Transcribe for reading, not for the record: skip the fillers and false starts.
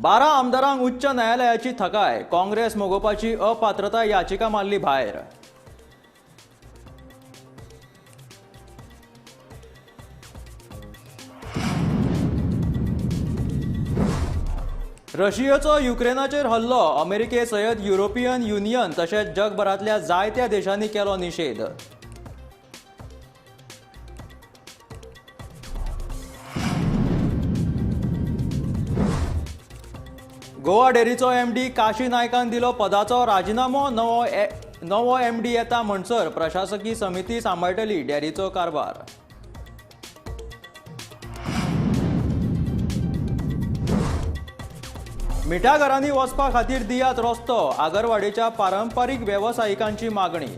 12 आमदारांक उच्च न्यायालयाची थकाय. काँग्रेस मगोपाची अपात्रता याचिका मारली भायर. रशियेचो युक्रेनाचेर हल्लो. अमेरिके सयत युरोपियन युनियन तशेंच जगभरांतल्या जायत्या देशांनी केलो निशेध. गोवा डेरीचो एमडी काशी नायकान दिलो पदाचो राजिनामो. नवो एमडी येता म्हणसर प्रशासकी समिती सांबाळटली डेरीचो कारभार. मिठागरांनी वचपा खातीर दियात रस्तो. आगरवाडेच्या पारंपारीक वेवसायिकांची मागणी.